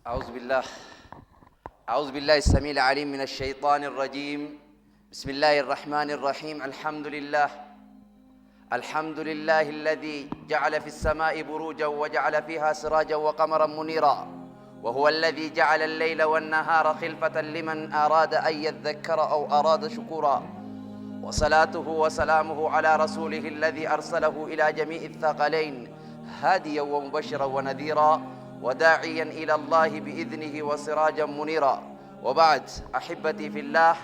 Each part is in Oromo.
أعوذ بالله أعوذ بالله السميع العليم من الشيطان الرجيم. بسم الله الرحمن الرحيم. الحمد لله، الحمد لله الذي جعل في السماء بروجا وجعل فيها سراجا وقمرا منيرا، وهو الذي جعل الليل والنهار خلفة لمن أراد أن يذكر أو أراد شكورا، وصلاته وسلامه على رسوله الذي أرسله إلى جميع الثقلين هاديا ومبشرا ونذيرا وداعيا إلى الله بإذنه وسراجا منيرا. وبعد، أحبتي في الله،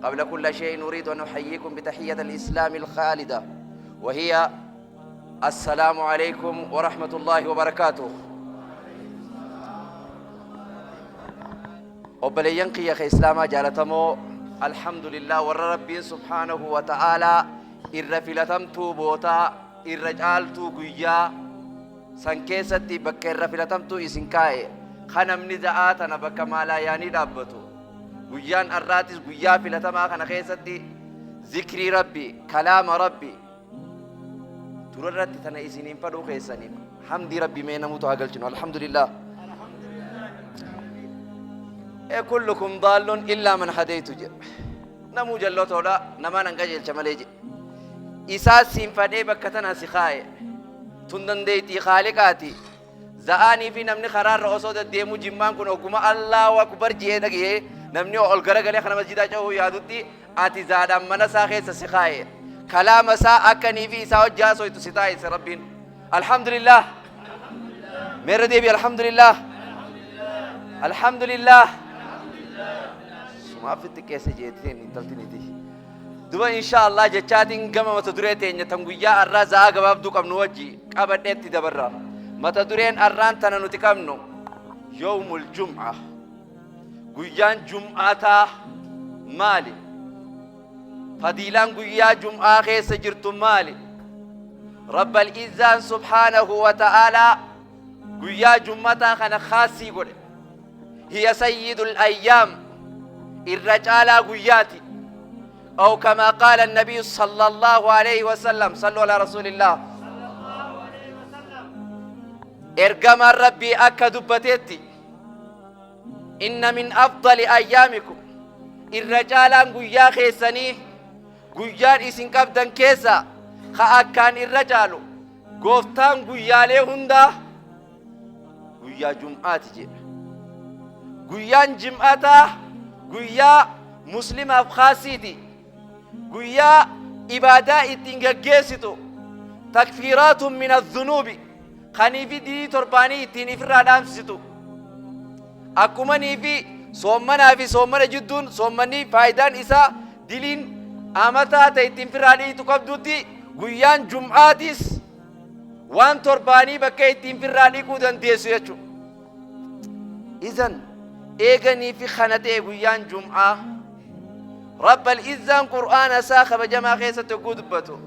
قبل كل شيء نريد أن نحييكم بتحية الإسلام الخالدة، وهي السلام عليكم ورحمة الله وبركاته. Obboleeyyan kiyya ka Islaamaa jaalatamoo, alhamdulillah, warra Rabbiin subhaanahu wa ta'aalaa irra filatamtuu bootaa, irra caaltuu guyyaa san keessatti bakka irra filatamtuu isin kaa'e, ka namni da'aa tana bakka maalaayaanii dhaabbatu, guyyaan arraatis guyyaa filatamaa kana keessatti zikrii Rabbi, kalaama Rabbi durarratti tana isiniin fadhuu keessaniif hamdii Rabbi mee namuutu haa galchinu. Alhamdulillah. E kullukum daallun illaa man hadaytu jedhe. Namuu jallotoodha, namaan an qajeelcha malee jedhe. Isaa siin fadhee bakka tana si kaa'e. Tun dandeettii Khaaliqaati. Za'aanii fi namni karaarra osoo deddeemuu jimmaan kun ogguma Allahu Akbar je'ee dhagahee namni ol garagalee kana masjidaa cehuu yaadutti, ati zaadhaan mana isaa keessa si kaa'e. Kalaama isaa akkanii fi isaa hojii haasoytu si taasise Rabbiin. Alhamdulillah. Meerra deebi. Alhamdulillah. Alhamdulillah. Sumaaf itti keessa jeetiin intaltiniti. Duba insha Allah jechaatiin gama mata duree teenya tan guyyaa arraa za'aa gabaabduu qabnu wajji qabadheetti dabarra. Mata dureen arraan tana nuti qabnu yawmul jum'a. Guyyaan jum'aataa maali? Fadiilaan guyyaa jum'aa keessa jirtu maali? Rabbal Izzaan subhaanahu wa ta'aalaa guyyaa jum'ataa kana khaasii godhe. Hiya sayyidul ayyaam, irra caalaa guyyaati. Aw kamaa qaala nabiyyu sallallahu alayhi wa sallam, sallu ala rasuulillah. Ergamaan Rabbii akka dubbateetti, inna min afdali ayyaamikum, irra caalaan guyyaa keessanii, guyyaan isin qabdan keessa ka akkaan irra caalu, gooftaan guyyaalee hundaa guyyaa jum'aati jedha. Guyyaan jim'ataa guyyaa muslimaaf khaasiiti. Guyyaa ibaadaa ittiin gaggeessitu, takfiiraatun min adhunuubi, kanii fi dilii torbaanii ittiin ifirraa dhaamsitu. Akkumanii fi soommanaa fi soommana jidduun soommanni faayidaan isaa diliin amataa ta'e ittiin firraa dhiitu qabdutti, guyyaan jum'aatis waan torbaanii bakka ittiin firraa dhiquu dandeessu jechuudha. Izan eeganii fi kana ta'e guyyaan jum'aa, Rabbal Izzaan Qur'aana isaa kabajamaa keessatti hogguu dubbatu,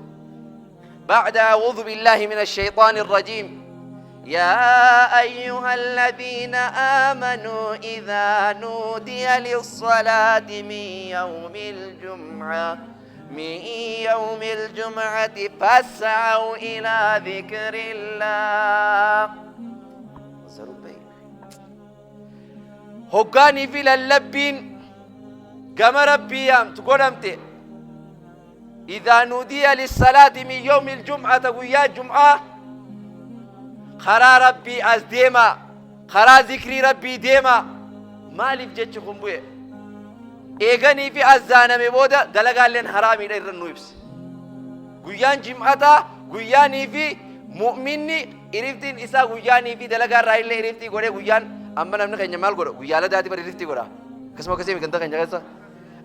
بعد أعوذ بالله من الشيطان الرجيم: يا أيها الذين آمنوا إذا نودي للصلاة من يوم الجمعة فاسعوا إلى ذكر الله وذروا البيع. Hoggaanii fi lallabbiin gama Rabbii yaamtu godhamte, إذا نودي للصلاة من يوم الجمعة, guyyaa jum'aa, karaa Rabbii as deemaa, karaa zikrii Rabbii deemaa. Maaliif jechi kun bu'e? Eeganii fi azzaaname booda dalagaalleen haraamiidha irra nu ibse. Guyyaan jim'ataa guyyaanii fi mu'minni iriftiin isaa guyyaanii fi dalagaa irraa illee iriftii godhee. Guyyaan amma namni keenya maal godha? Guyyaa ladaati bar iriftii godha. Akkasuma akkasii ganda keenya keessa.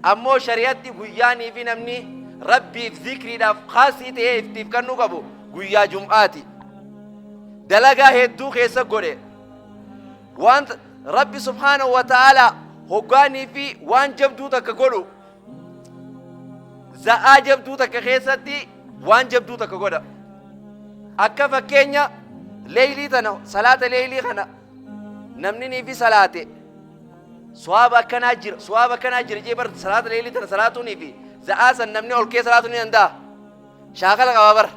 Ammoo shari'atti guyyaanii fi namni Rabbiif zikriidhaaf khaasii ta'ee iftiif kennuu qabu guyyaa jum'aati. Dalagaa hedduu keessa godhe. Waan Rabbi subhaanahu wa ta'ala hoggaanii fi waan jabduu takka godhu, za'aa jabduu takka keessatti waan jabduu takka godha. Akka fakkeenya leeylii tana, salaata leeylii kana namni nii fi salaate suwaaba akkanaa jira, suwaaba akkanaa jira jee. Bar salaata leeylii tana salaatuunii fi za'aa san namni ol kee salaatu ni danda'a. Shaakala qaba bar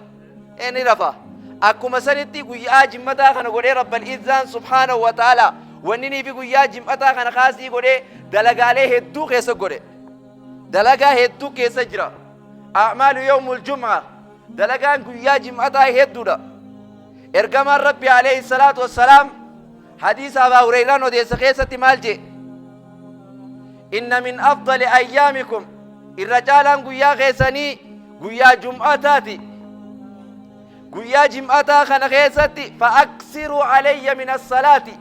ee ni rafa. Akkuma sanitti guyyaa jimmataa kana godhee Rabbal Izzaan subhaanahu wa ta'ala Wanni fi guyyaa jim'ataa kana kaasii godhee dalagaalee hedduu keessa godhe. Dalagaa hedduu keessa jira. A'maalu yawmul jum'a, dalagaan guyyaa jim'ataa hedduudha. Ergamaan Rabbi alayhi salaatu wassalaam hadiisa Abaa Hureyraan odeessa keessatti maal jee? Inna min afdali ayyaamikum, irra caalaan guyyaa keessanii guyyaa jum'ataati. Guyyaa jim'ataa kana keessatti fa'aksiruu alayya min as-salaati,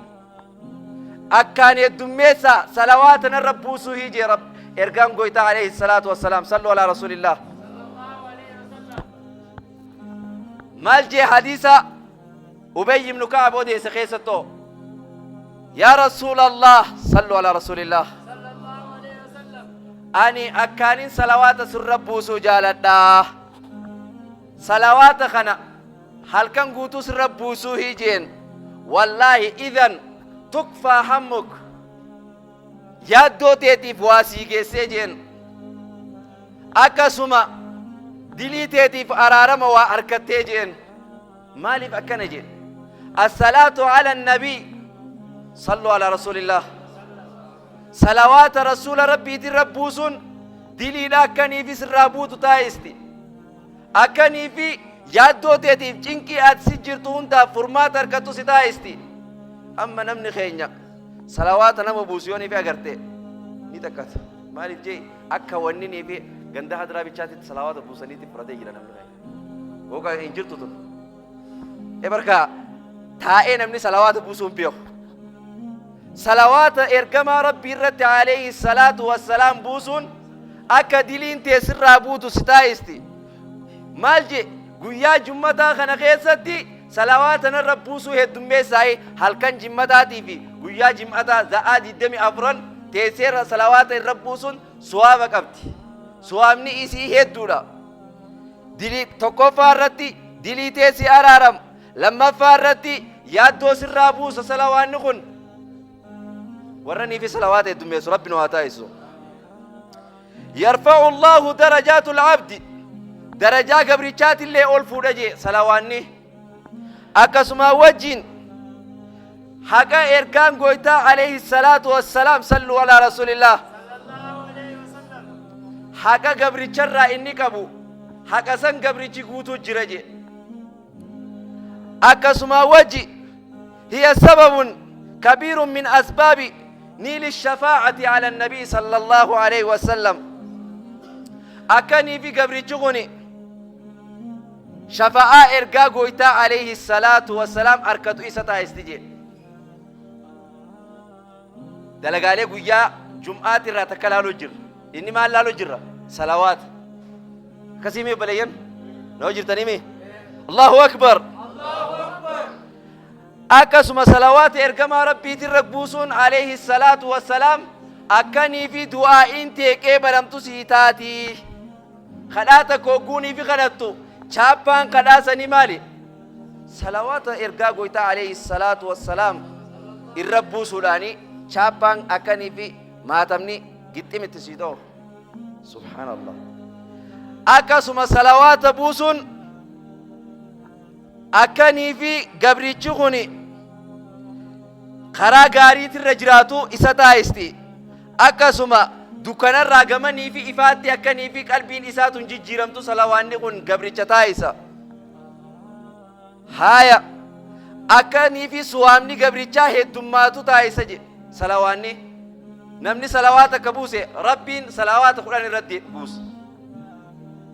akkaan heddummeessaa salawaata narra buusuu hijee Rabb ergaan goytaa alayhi salaatu wassalaam. Sallu alaa rasuulillah. Maal jee hadiisa Ubay ibnu Ka'ab odeesse keessattoo? Yaa Rasuulallah, sallu alaa rasuulillah, ani akkaanin salawaata sirra buusuu jaaladha, salawaata kana halkan guutuu sirra buusuu hijeen. Wallaahi idan tukfaa hammuk, yaaddoo teetiif waa sii geessee jeen, akkasuma dilii teetiif araarama waa arkattee jeen. Maaliif akkana jeen? Assalaatu ala nabii, sallu ala rasuulillah, salawaata rasuula rabbiitirra buusuun diliidha akkaniifi sirraa buutu taa'isti, akkaniifi yaaddoo teetiif cinqii ati si jirtu hundaaf furmaata harkattu si taa'isti. Amma namni keenya salawaata nama buusu yoo niifi agarte ni takkata. Maaliif jee? Akka wanni niifi ganda hadraa bichaatitti salawaata buusaniitti fudhatee jira namni keenya. Hooqa hin jirtu tun. Ebarkaa taa'ee namni salawaata buusuu hin beeku. Salawaata ergamaa Rabbii irratti alayhi salaatu wassalaam buusuun akka diliin tee sirraa buutu si taa'isti. Maal jee? Guyyaa jummataa kana keessatti salawaata narra buusuu heddummeessaayi. Halkan jimmataatii fi guyyaa jim'ataa za'aa 24 teesseerra salawaata irra buusuun suwaaba qabdi. Suwaabni isii hedduudha. Dilii tokkoffaa irratti dilii tee si araaramu, lammaffaa irratti yaaddoo sirraa buusa. Salawaanni kun warra niifi salawaata heddummeessu Rabbi nu haa taasisu. Yarfa'u Allahu darajaatul abdi, darajaa gabrichaatillee ol fuudha jee salawaanni. Akkasuma wajjin haqa ergaan goytaa alayhi salaatu wassalaam, sallu alaa rasuulillah, haqa gabricharraa inni qabu haqa san gabrichi guutuu jira jee. Akkasuma wajji hiya sababun kabiirun min asbaabi niili shafaacati ala nabii sallallahu alayhi wasallam, akkanii fi gabrichi kuni shafa'aa ergaa goytaa alayhi salaatu wassalaam arkatu isa taasisti jee. Dalagaalee guyyaa jum'aati irraa takka laaluu jirra. Inni maal laaluu jirra? Salawaata. Akkasii mee obboleeyyan? Nama jirtanii mee? Allahu akbar. Akkasuma salawaata ergamaa rabbiitirra buusuun alayhi salaatu wassalaam akkanii fi du'aa'iin tee qeebalamtu sii taatii. Kadhaa takka hogguunii fi kadhattu chaappaan kadhaa sanii maali? Salawaata ergaa goytaa alayhi salaatu wassalaam irra buusuudhaani chaappaan akkanii fi maatamni gixximitti sii ta'u. Subhaanallah. Akkasuma salawaata buusuun akkanii fi gabrichi kuni karaa gaariitirra jiraatu isa taasisti. Akkasuma dukkanarraa gamanii fi ifaatti akkanii fi qalbiin isaa tun jijjiiramtu salawaanni kun gabricha taasisa. Haaya, akkanii fi suwaamni gabrichaa heddummaatu taasisa jedhe salawaanni. Namni salawaata akka buuse Rabbiin salawaata 10 irratti buusa.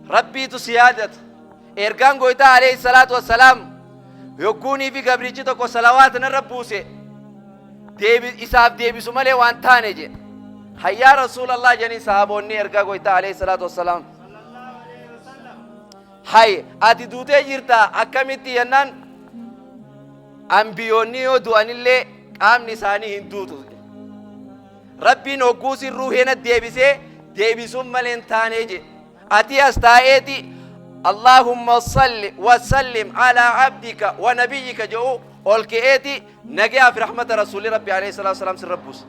Rabbiitu si yaadata. Ergaan goytaa alayhi salaatu wassalaam yogguunii fi gabrichi tokko salawaata narra buuse isaaf deebisu malee waan taane jedhe. Hayyaa Rasuulallah jedhanii sahaboonni ergaa goytaa alayhi salaatu wassalaam. Hay, ati duutee jirta, akkamitti jennaan, ambiyoonni yoo du'anillee qaamni isaanii hin duutu. Rabbiin hogguu sin ruuhee deebisee deebisuun malee hin taanee jedhe. Ati as taa'eeti Allahumma salli wa sallim ala abdika wa nabiyyika jedhu ol ka'eeti nagayaa fi rahmata rasuulli rabbi alayhi salaatu wasalaam sirra buusa.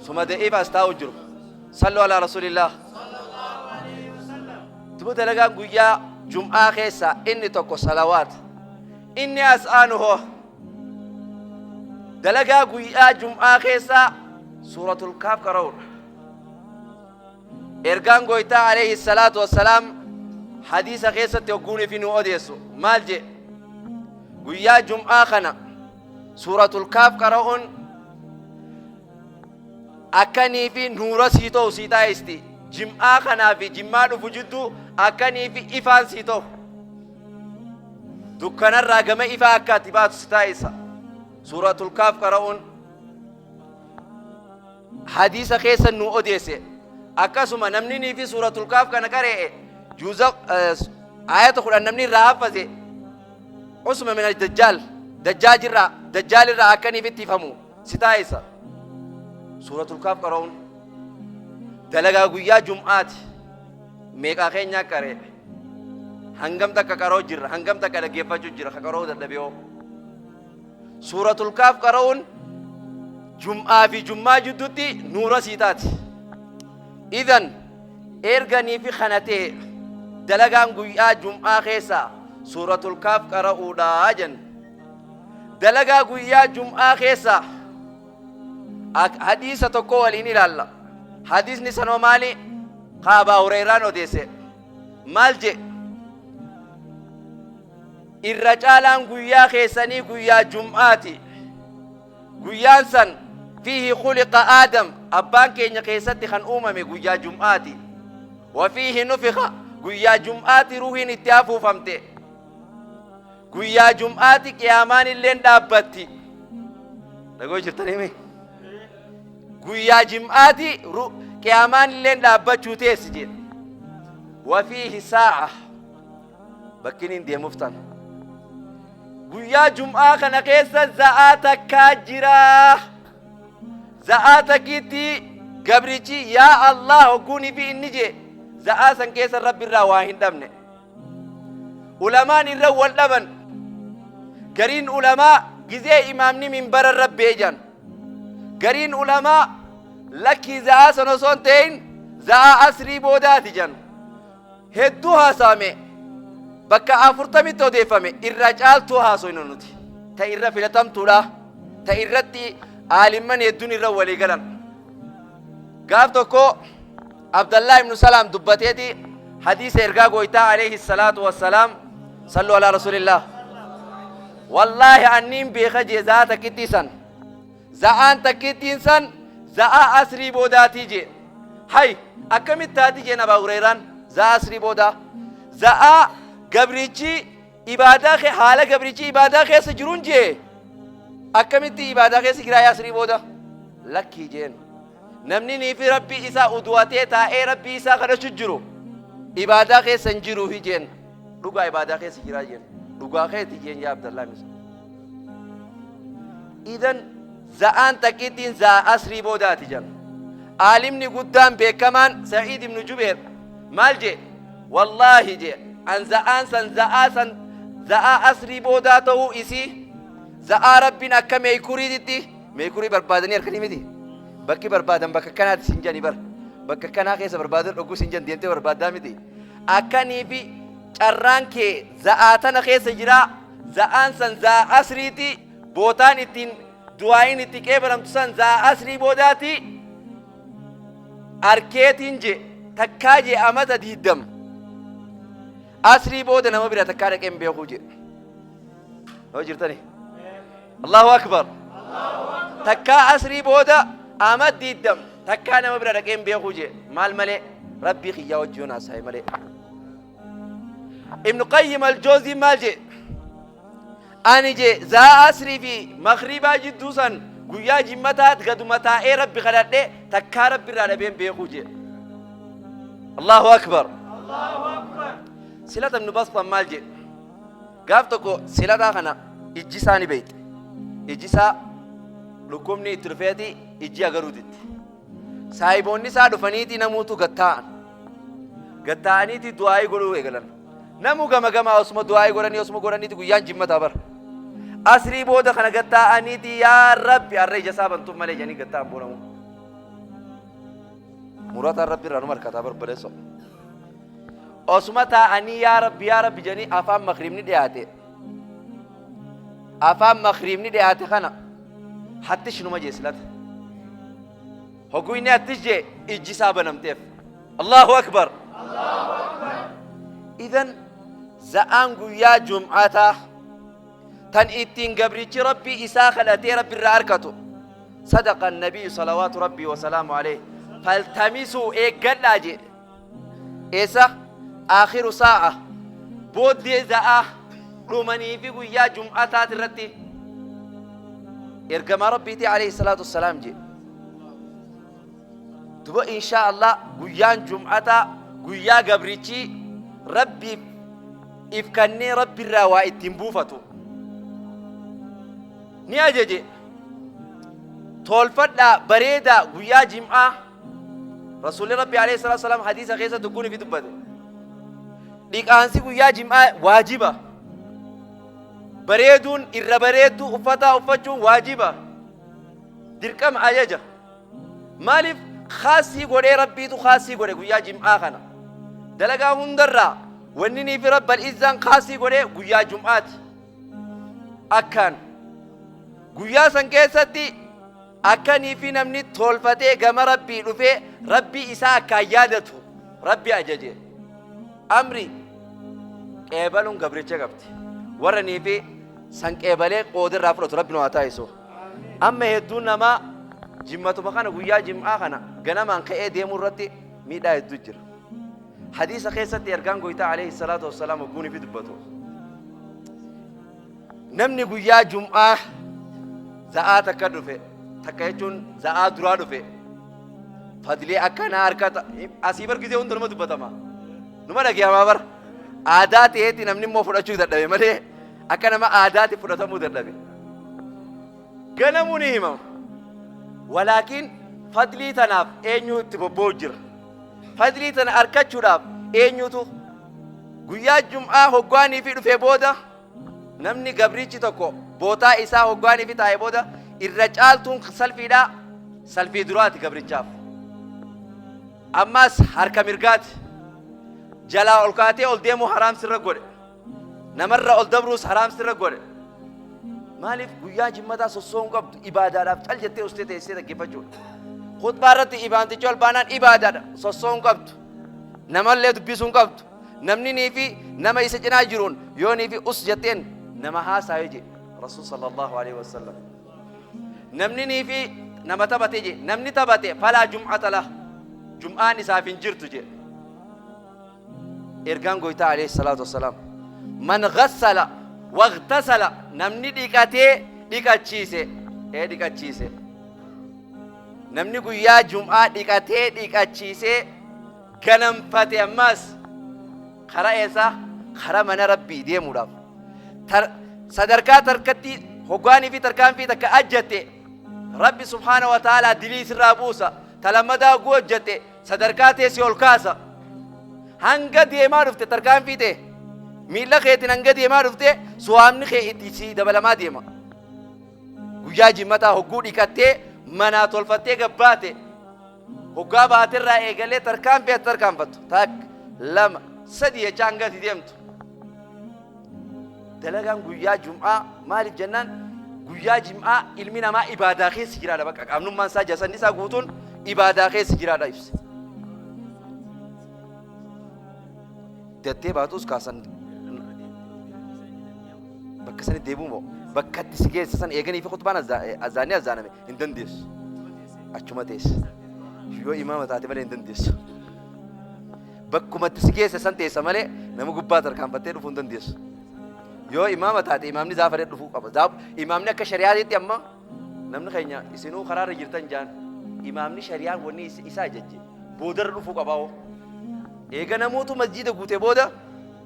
Suma da'iif as taa'u jiru. Sallu ala rasuulillah. Duba dalagaan guyyaa jum'aa keessa inni tokko salawaata. Inni as aanu hoo? Dalagaa guyyaa jum'aa keessaa suuratul kaaf qara'uudha. Ergaan goytaa alayhi salaatu wassalaam hadiisa keessatti hogguunii fi nu odeessu maal jee? Guyyaa jum'aa kana suuratul kaaf qara'uun akkanii fi nuura sii ta'u sii taasisti. Jim'aa kanaa fi jim'aa dhufu jidduu akkanii fi ifaan sii ta'u. Dukkanarraa gama ifaa akka ati baatu si taasisa. Suuratul kaaf qara'uun hadiisa keessa nu odeesse. Akkasuma namni nii fi suuratul kaaf kana qare'e juuza ayata 10 namni irraa haffase usuma min dajjaal dajjaajirraa dajjaalirraa akkaniif ittifamu si taasisa. Suuratul kaaf qara'uun dalagaa guyyaa jum'aati. Meeqaa keenyaa qaree? Hangam takka qaroo jirra? Hangam takka dhaggeeffachuu jira? Ka qaroo dadhabee hoo? Suuratul kaaf qara'uun jum'aa fi jum'aa jidduutti nuura sii taati. Idan erganii fi kana ta'e dalagaan guyyaa jum'aa keessaa suuratul kaaf qara'uudha jenna. Dalagaa guyyaa jum'aa keessaa hadiisa tokko waliin ilaalla. Hadiisni sanoo maali? Ka Abaa Hureyraan odeesse. Maal jedhe? Irra caalaan guyyaa keessanii guyyaa jum'aati. Guyyaan san fiihi khuliqa Aadam, abbaan keenya keessatti kan uumame guyyaa jum'aati. Wa fiihi nufikha, guyyaa jum'aati ruuhiin itti afuufamte. Guyyaa jum'aati qiyaamaan illeen dhaabbatti. Dhagoo jirtanii mi? Guyyaa jim'aati qiyaamaan illeen dhaabbachuu teessi jedhe. Wa fiihi saa'a. Bakki inni deemuuf tana. Guyyaa jum'aa kana keessa za'aa takkaa jira. Za'aa takkiitti gabrichi yaa Allah hogguunii fi inni jee za'aa san keessa rabbi irraa waa hin dhabne. Ulamaan irra wal dhaban. Gariin ulamaa gizee imaamni minbara irra beejan. Gariin ulamaa lakkii za'aa san osoo hin ta'in za'aa asrii boodaati jan. Hedduu haasa'ame bakka afurtamitti odeeffame irra caaltuu haasoynu nuti. Ta irra filatamtuudha. Ta irratti aalimman hedduun irra walii galan. Gaaf tokko Abdallah ibnu Salaam dubbateeti hadiisa ergaa gooytaa alayhi salaatu wassalaam sallu alaa rasuulillah. Wallaahi anniin beeka jee za'aa takkittii san. Za'aan takkittiin san za'aa asrii boodaatii jee. Hay akkamitti taati jeen Abaa Hureyraan za'aa asrii boodaa. Za'aa gabrichi ibaadaa kee haala gabrichi ibaadaa keessa jiruun jee akkamitti ibaadaa keessa jiraa asrii booda lakkii jeen. Namni nii fi rabbii isaa udu'atee taa'ee rabbii isaa kadhachu jiru ibaadaa keessa hin jiru hi jeen. Dhugaa ibaadaa keessa jiraa jeen. Dhugaa keeti jeen yaa Abdallaa misa. Idan za'aan takkittiin za'a asrii boodaati jan. Aalimni guddaan beekamaan Sa'iid ibnu Jubeer maal jee? Wallaahi jee an za'aan san za'aa san za'aa asrii boodaa ta'uu isii za'aa rabbiin akka meeykuriititti Meekurii barbaadanii harkanii miti. Bakki barbaadan bakka kanaati sin jedhanii bara. Bakka kanaa keessa barbaadan dhoguu sin jedhan deemtee barbaaddaa miti. Akkanii fi carraan kee za'aa tana keessa jiraa za'aan san za'aa asriiti bootaan ittiin du'aa'iin itti qeebalamtu san za'aa asrii boodaati arkeetiin je takkaa je amata diiddam asrii booda nama bira takkaa dhaqee hin beekuu je. Hoo jirtanii? Allahu akbar. Takkaa asrii booda amad diiddam takkaa nama bira dhaqee hin beekuu jee maal malee rabbii kiyyaa wajji yoon haasa'e malee. Ibnu Qayyim al-Jawzii maal jee? Ani jee zaa asrii fi makriibaa jidduu san guyyaa jimmataa gaduma taa'ee rabbi kadhadhe takkaa rabbi irraa dhabee hin beekuu jee. Allahu akbar. Silata Ibnu Basxan maal jee? Gaaf tokko silataa kana ijji isaa ni beeyxe. Ijji isaa dhukkubni itti dhufeeti ijji agaruu didde. Saahiboonni isaa dhufaniiti namuutu gad taa'an. Gad taa'aniiti du'aa'ii godhuu eegalan. Namuu gama gamaa osuma du'aa'ii godhanii osuma godhaniiti guyyaan jimmataa bara. Asrii booda kana gad taa'aniiti yaa Rabbi har'a ija isaa bantuuf malee jedhanii gad taa'an boonamuu. Murataan Rabbi irraa numa harkataa barbadeessoo. Osuma taa'anii yaa Rabbi yaa Rabbi jedhanii afaan makriibni dhiyaate. Afaan makriibni dhiyaate kana Hattish numa jee silata. Hogguu inni hattish jee ijji isaa banamteef. Allahu akbar. Idan za'aan guyyaa jum'ataa tan ittiin gabrichi Rabbii isaa kadhatee Rabbi irraa arkatu. Sadaqa nabiyyu salawaatu Rabbii wasalaamu alayhi. Faltamisuu eeggadhaa jee. Eessa? Aakhiru saa'a. Booddee za'aa dhumanii fi guyyaa jum'ataati irratti ergamaa Rabbiitii alayhi salaatu wassalaam jee. Duba inshaa Allah guyyaan jum'ataa guyyaa gabrichi Rabbiif if kannee Rabbirraa waa ittiin buufatu. Ni ajaje. Tolfadhaa bareedaa guyyaa jim'aa Rasuulli Rabbi alayhi salaatu wasalaam hadiisa keessa dugguun ifi dubbate. Dhiqaansi guyyaa jim'aa waajiba. Bareeduun irra bareedduu uffataa uffachuun waajiba. Dirqama ajaja. Maaliif khaasii godhee Rabbiitu khaasii godhe guyyaa jim'aa kana. Dalagaa hundarraa wanni nii fi Rabbal izzaan khaasii godhee guyyaa jum'aati. Akkaan guyyaa san keessatti Akka niifi namni toolfatee gama Rabbii dhufee Rabbii isaa akkaan yaadatu Rabbi ajaje. Amri qeebaluun gabricha qabdi. Warra niifi san qeebalee qooda irraa fudhatu Rabbi nu haa taasisu. Amma hedduun namaa jimmatuma kana guyyaa jim'aa kana ganamaan ka'ee deemuu irratti miidhaa hedduu jira. Hadiisa keessatti ergaan goytaa alayhi salaatu wassalaam hogguun ifi dubbatu. Namni guyyaa Jum'aa za'aa takka dhufe, takka jechuun za'aa duraa dhufe, fadlii akkanaa harkata, asii bar gizee hunda numa dubbatama. Numa dhagayamaa bar. Aadaa ta'eeti namni immoo fudhachuu dadhabe malee akka nama aadaatti fudhatamuu dadhabe. Ganamuu ni himama. Walaakiin fadlii tanaaf eenyu itti bobba'u jira. Fadlii tana arkachuudhaaf eenyutu guyyaa Jum'aa hoggaanii fi dhufee booda Namni gabrichi tokko bootaa isaa hoggaanii fi taa'e booda irra caaltuun salfiidhaa salfii duraati gabrichaaf. Ammas harka mirgaati. Jalaa ol kaatee ol deemuu haraam sirra godhe. Namarra ol dabruus haraam sirra godhe. Maaliif guyyaa jimmataa sossoo'uu hin qabdu ibaadaadhaaf cal jettee ustee teessee dhaggeeffachuudha. Khutbaa irratti imaamtichi ol baanaan ibaadaadha sossoo'uu hin qabdu. Namallee dubbisuu hin qabdu. Namni nii fi nama isa cinaa jiruun yoo nii fi us jetteen nama haasaaye je Rasuul sallallahu alaihi wasallam. Namni nii fi nama taphate je namni taphate falaa jum'ata lah jum'aan isaaf hin jirtu je. Ergaan goytaa alayhi salaatu wassalaam man ghassala waghtasala namni dhiqatee dhiqachiise ee dhiqachiise namni guyyaa jum'aa dhiqatee dhiqachiisee ganamfate ammaas karaa eessaa karaa mana Rabbii deemuudhaaf sadarkaa tarkatti hoggaanii fi tarkaanfii takka ajjatte Rabbi subhaana wa ta'aalaa dilii sirraa buusa ta lammataa hogguu hojjatte sadarkaa tee si ol kaasa hanga deemaa dhufte tarkaanfii tee miilla keetiin hanga deemaa dhufte suwaamni kee itti si dabalamaa deema guyyaa jimmataa hogguu dhiqattee manaa tolfattee gabbaate Hoggaa baaterraa eegalee tarkaanfii ati tarkaanfattu takka, lama, sadi jechaa hanga ati deemtu. Dalagaan guyyaa jum'aa maaliif jennaan guyyaa jim'aa ilmi namaa ibaadaa keessa jiraadha bakka qaamnummaan isaa jasanni isaa guutuun ibaadaa keessa jiraadha ibsa. Dattee baatus kaasan bakka sanitti deebi'u moo bakka itti si geesse san eeganii fi khutbaan azaanni azaaname hin dandeessu. Achuma teessa. Yoo imaama taate malee hin dandeessu. Bakkuma itti si geesse san teessa malee nama gubbaa tarkaanfattee dhufuu hin dandeessu. Yoo imaama taate imaamni zaafadhe dhufuu qaba. Imaamni akka shari'aatitti amma namni keenya isinuu karaarra jirtan jaan imaamni shari'aan wanni isa ajajje boodarra dhufuu qabaa hoo. Eega namootu masjiida guute booda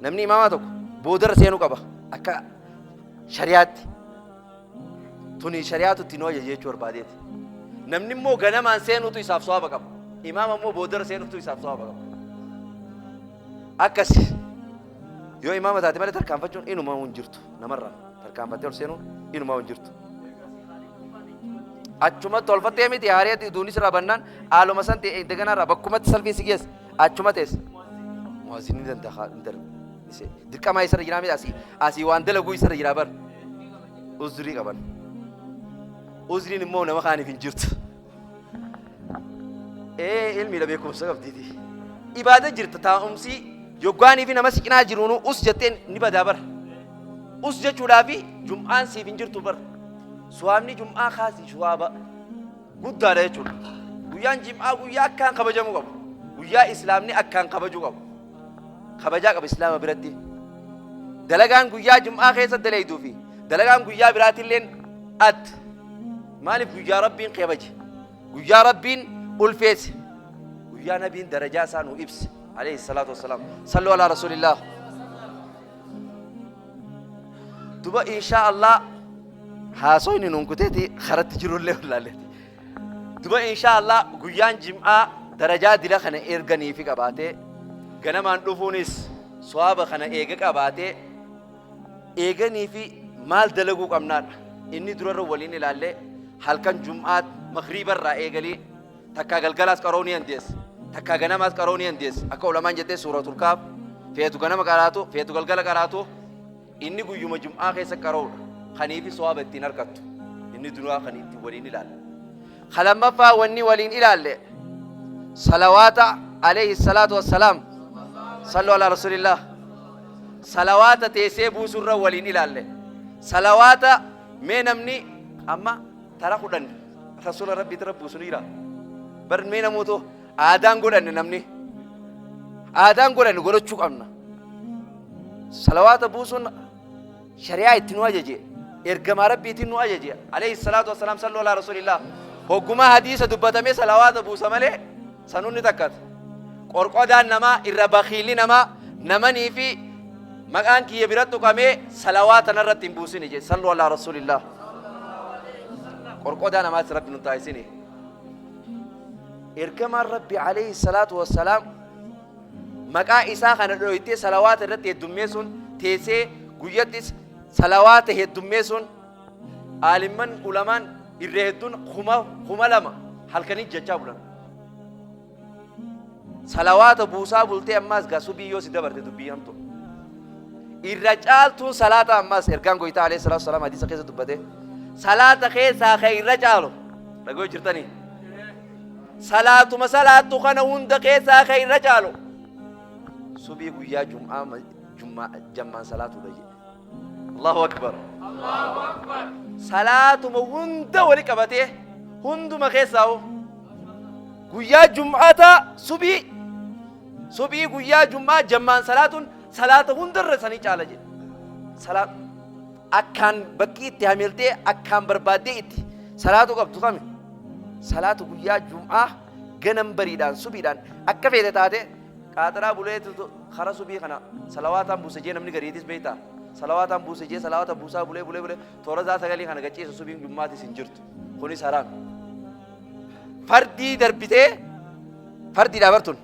namni imaamaa tokko boodarra seenuu qaba akka shari'aatti. Tuni shari'aatu itti nu ajaje jechuu barbaadeeti. Namni immoo ganamaan seenuutu isaaf sawaaba qaba. Imaama immoo boodarra seenuutu isaaf sawaaba qaba. Akkasi yoo imaama taate malee tarkaanfachuun inumaa hin jirtu namarraa tarkaanfattee ol seenuun inumaa hin jirtu. Achuma tolfattee miti haaree duunis irraa bannaan haaluma san ta'e daganaa irraa bakkumatti salfii si geessa achuma teessa. Mu'azzin ni danda'a hin darbu. Dirqamaa isarra jiraa miti asii asii waan dalaguu isarra jiraa bar. Uzrii qaban. Uzriin immoo nama kaaniif hin jirtu. Ee ilmiidha beekumsa qabdiiti. Ibaada jirta taa'umsi yoggaanii fi nama si cinaa jiruun us jetteen ni badaa bara. Us jechuudhaafi jum'aan siif hin jirtu bara. Suwaabni jum'aa kaasi suwaaba guddaadha jechuudha. Guyyaan jim'aa guyyaa akkaan kabajamuu qabu. Guyyaa islaamni akkaan kabajuu qabu. Kabajaa qaba islaama biratti. Dalagaan guyyaa jum'aa keessa daleeyduu fi dalagaan guyyaa biraatilleen adda. Maaliif guyyaa Rabbiin kabaje? Guyyaa Rabbiin ulfeesse. Guyyaa Nabiin darajaa isaa nu ibse. Alayhi salaatu wassalaam. Salluu alaa rasuulillaah. Duba inshaa Allah haasoyni nuun kuteeti karatti jirullee wallaalleeti. Duba inshaa Allah guyyaan jim'aa darajaa dila kana erganiifi qabaatee ganamaan dhufuunis sawaaba kana eega qabaatee eeganiifi maal dalaguu qabnaadha. Inni durarra waliin ilaallee halkan jum'aa magriibarraa eegalii takkaa galgalaas qaroo ni dandeessa. Takkaa ganamaas qaroo ni dandeessa. Akka ulamaan jettee suuratul kaaf feetu ganama qaraatu feetu galgala qaraatu inni guyyuma jum'aa keessa qaroodha. Kaniifi sawaaba ittiin argattu. Inni duraa kan ittiin waliin ilaalle. Ka lammaffaa wanni waliin ilaalle salawaata alayhi salaatu wassalaam sallu alaa rasuulillah salawaata teessee buusurra waliin ilaalle. Salawaata mee namni amma tara 10 rasuula rabbiitti irra buusu ni jira. Bar mee namoota aadaan godhanne namni aadaan godhanne godhachuu qabna. Salawaata buusuun shari'aa itti nu ajaje ergamaa rabbiitiin nu ajaje alayhi salaatu wassalaam sallu alaa rasuulillah. Hoggumaa hadiisa dubbatamee salawaata buusa malee sanuun ni takkata. Qorqodaan namaa irra bakiilli namaa namanii fi maqaan kiyya bira tuqamee salawaata narratti hin buusini jedhe sallu alaa rasuulillah. Qorqodaa namaatti rabbi nun taasisini. Ergamaan rabbi alayhi salaatu wassalaam maqaa isaa kana dhoytee salawaata irratti heddummeessuun teessee guyyattis salawaata heddummeessuun aalimman ulamaan irra hedduun 2000 halkanii jechaa bulan. Salawaata buusaa bultee ammaas gaa subii yoo si dabarte dubbii hamtu. Irra caaltuun salaata ammaas ergaan goytaa alayhi salaatu wasalaam hadiisa keessa dubbate. Salaata keessaa kan irra caalu dhagoo jirtanii. Salaatuma salaattu kana hunda keessaa kan irra caalu subii guyyaa jum'aa jummaa jammaan salaatuudha jedhe. Allahu akbar. Salaatuma hunda wali qabatee hunduma keessaa hoo guyyaa jum'ataa subii subii guyyaa jum'aa jammaan salaatuun salaata hundarra sanii caala jedhe. Salaat akkaan bakkii itti hamiltee akkaan barbaaddee itti salaatu qabdu kami? Salaatu guyyaa jum'aa ganam bariidhaan subiidhaan akka feete taate Qaaxiraa buleetu kara subii kana salawaataan buuse jee namni gariitis beektaa salawaataan buuse jee salawaata buusaa bulee bulee bulee toora saa sagalii kana gachiisa subiin jummaatis hin jirtu kunis haraam. Fardii darbitee fardii dhaabartun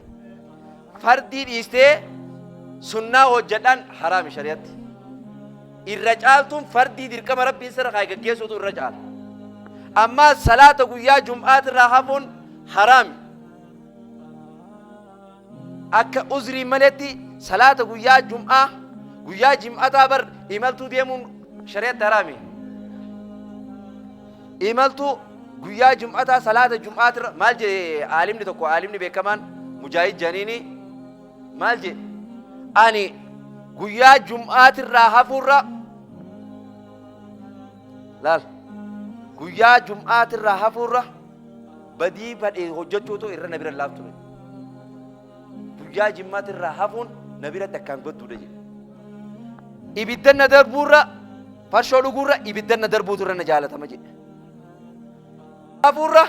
fardii dhiistee sunnaa hojjedhaan haraami shari'atti. Irra caaltuun fardii dirqama rabbiin sirra kaa'e gaggeessuutu irra caala. Ammaa salaata guyyaa jum'aatirraa hafuun haraami. Akka uzrii maletti salaata guyyaa jum'aa guyyaa jim'ataa bar imaltuu deemuun shari'atti haraami. Imaltuu guyyaa jum'ataa salaata jum'aatirra maal jedhe aalimni tokko aalimni beekamaan mujaahid janiini maal jedhe ani guyyaa jum'aatirraa hafuurra laal guyyaa jum'aatirraa hafuurra badii badhe hojjechuutu irra na bira laaftu jedhe. Guyyaa jimmaati irraa hafuun na biratti akkaan badduudha jedhe. Ibidda na darbuurra farshoo dhuguurra ibidda na darbuutu irra na jaalatama jedhe. Hafuurra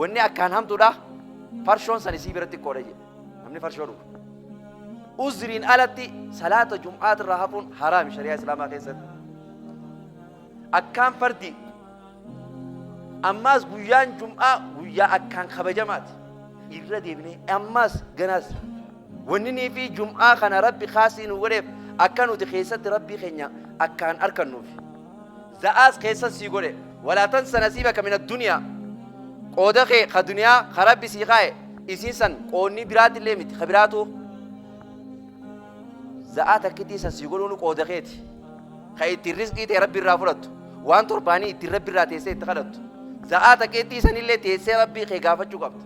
wanni akkaan hamtuudha farshoon san isii biratti xiqqoodha jedhe. Namni farshoo dhugu. Uzriin alatti salaata jum'aati irraa hafuun haraami shari'aa islaamaa keessatti. Akkaan fardii. Ammaas guyyaan jum'aa guyyaa akkaan kabajamaati. Irra deebinee ammaas ganaas wanni fi jum'aa kana Rabbi kaasii nu godheef akka nuti keessatti Rabbii keenya akkaan arkannuufi. Za'aas keessa sii godhe walaa tansa nasiibaka min addunyaa qooda kee ka duniyaa ka Rabbi sii kaa'e isiin san qoonni biraatillee miti ka biraatu za'aa takkitii san sii godhuun qooda keeti. Ka ittiin rizqii tee Rabbi irraa fudhattu. Waan torbaanii ittiin Rabbi irraa teessee itti kadhattu. Za'aa takkeettii sanillee teessee Rabbii kee gaafachuu qabda.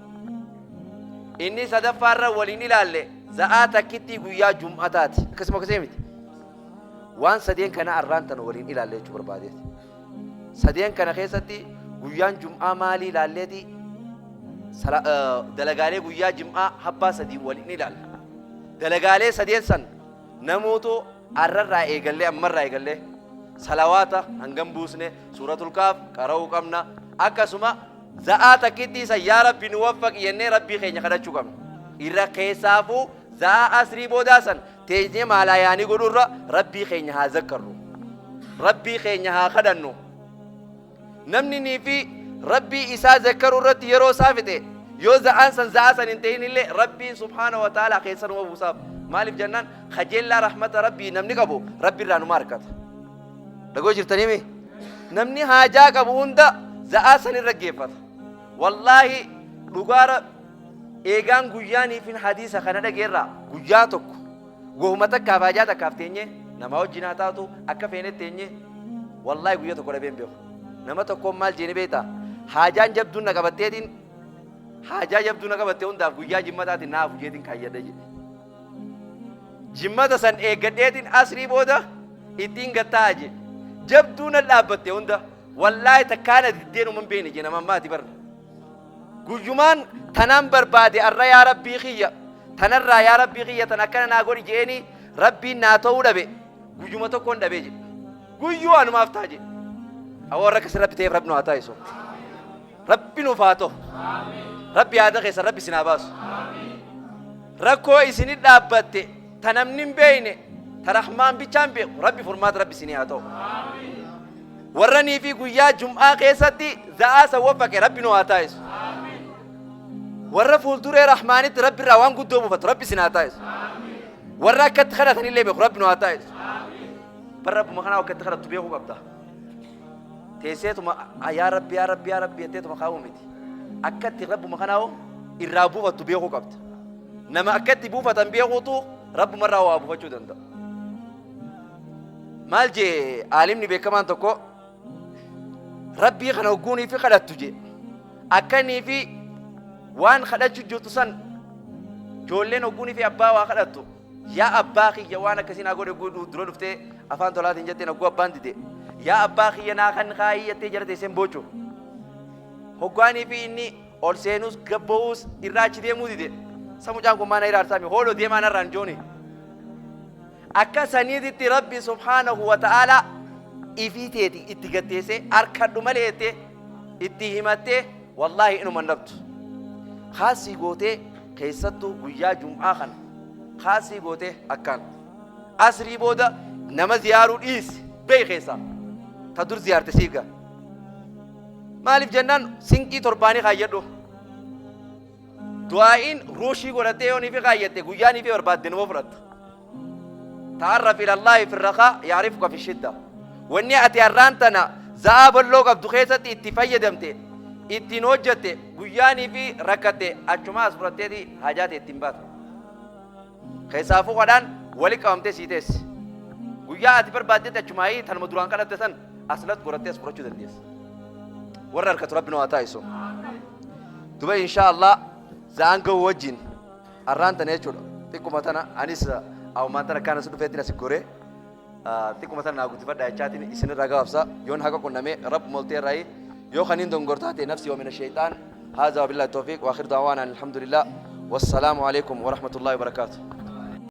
Inni sadaffaarra waliin ilaalle za'aa takkittii guyyaa jum'ataati. Akkasuma akkasii miti. Waan sadeen kana arraan tana waliin ilaalle jechuu barbaadeeti. Sadeen kana keessatti guyyaan jum'aa maalii ilaalleeti dalagaalee guyyaa jim'aa habbaa sadii waliin ilaalla. Dalagaalee sadeen san namoota arrarraa eegallee ammarraa eegallee salawaata hangam buusne, suuratul kaaf qara'uu qabna, akkasuma za'aa takkittii san yaa Rabbi nu waffaqi jennee Rabbii keenya kadhachuu qabna. Irra keessaafuu za'aa asrii boodaa san teenyee maalaa yaanii godhurra Rabbii keenya haa zakkarru. Rabbii keenya haa kadhannu. Namni nii fi Rabbii isaa zakkaruu irratti yeroo isaa fixe, yoo za'aan san za'aa san hin ta'in illee, Rabbiin subhaana wa ta'ala keessa numa buusaaf. Maaliif jennaan, kajeellaa rahmata Rabbii namni qabu Rabbi irraa numa argata. Dhagoo jirtanii mi? Namni haajaa qabu hunda za'aa san irra geeffata. Wallaahi dhugaara eegaan guyyaaniifin hadiisa kana dhageerraa guyyaa tokko wahuma takkaaf haajaa takkaaf teenyee namaa wajjin haa taatu akka feenetti teenyee, wallaahi guyyaa tokko dhabee hin beeku. Nama tokkoon maal jeeni beektaa? Haajaan jabduun na qabatteetiin, haajaa jabduu na qabatte hundaaf guyyaa jimmataatiin naa hafu jeetiin kaayyadha jedhe. Jimmata san eeggadheetiin asrii booda ittiin gattaa'a jedhe. Jabduu na dhaabbatte hunda wallaahi takkaa na diddeen uuman beekne jee nama ammaati barra. Guyyumaan tanaan barbaade arra, yaa Rabbii kiyya tanarraa, yaa Rabbii kiyya tan akkana naa godhi je'eenii Rabbiin naa ta'uu dhabe, guyyuma tokkoon dhabee jedhe. Guyyuu anumaaf ta'a jedhe. Awwa warra akkasii Rabbi ta'eef Rabbi nu haa taasisu. Rabbi nuuf haa ta'u. Rabbi yaada keessan Rabbi isin haa baasu. Rakkoo isinit dhaabbatte ta namni hin beekne, ta Rahmaan bichaan beeku, Rabbi furmaata Rabbi isinii haa ta'u. Warra nii fi guyyaa jum'aa keessatti za'aa san waffaqe Rabbi nu haa taasisu. Warra fuulduree Rahmaanitti Rabbi irraa waan guddoo buufatu Rabbi isin haa taasisu. Warra akkatti kadhatan illee beeku Rabbi nu haa taasisu. Bar Rabbuma kanaa akkatti kadhattu beekuu qabda. Teesseetuma yaa Rabbi, yaa Rabbi, yaa Rabbi jetteetuma kaa'uu miti. Akkatti Rabbuma kanaa irraa buufattu beekuu qabda. Nama akkatti buufatan beekuutu Rabbuma irraa waa buufachuu danda'a. Maal jee aalimni beekamaan tokko? Rabbii kana hogguunii fi kadhattu jee. Akkanii fi waan kadhachuu jirtu san, ijoolleen hogguunii fi abbaa waa kadhattu, yaa abbaa kiyya waan akkasii naa godhe hogguu dura dhuftee afaan tolaatiin jetteen, hogguu abbaan dide, yaa abbaa kiyya naa kan kaayii jettee jala teesseen boochu. Hoggaanii fi inni ol seenus gabba'uus irraa achi deemuu dide. Sa mucaan kun maana iraarsaami hooloo deemaa narraan jooni. Akka saniititti Rabbi subhaanahu wa ta'aalaa ifii teeti itti gatteessee harkadhu malee jettee itti himattee, wallaahi inuma hin dhabdu. Kaasii gootee, keessattuu guyyaa jum'aa kana kaasii gootee akkaan asrii booda nama ziyaaruu dhiisi beey keessaa ta dur ziyaarte siif gaa. Maaliif jennaan, sinqii torbaanii kaayyadhu. Du'aa'iin ruushii godhattee yoo niifi kaayyatte guyyaa niifi barbaadde numa fudhatta. Ta'arraf ilallaahi fi rakaa yaarifuka fi shidda. Wanni ati har'aan tana za'aa bal'oo qabdu keessatti itti fayyadamte, ittiin hojjatte, guyyaa niifi rakkatte achumaa as fudhatteeti haajaa ta'e ittiin baata. Keessaafuu kadhaan wali qabamtee sii teessi. Guyyaa ati barbaaddetti achumaayii tanuma duraan kadhatte san aslat godhattee as fudhachuu dandeessa. Warra harkatu Rabbi nu haa taasisu. Duba insha Allah za'aan ga'u wajjin arraan tana jechuudha. Xiqquma tana anis awmaan tana akkaan as dhufeetti as goree xiqquma tana naa guddifadha jechaatiin isinirraa gabaabsa. Yoon haqa qunname Rabbi moltee irraayi, yoo kaniin dongortaa ta'e nafsi wa mina shayxaan. هذا وبالله التوفيق، واخر دعوانا الحمد لله، والسلام عليكم ورحمة الله وبركاته.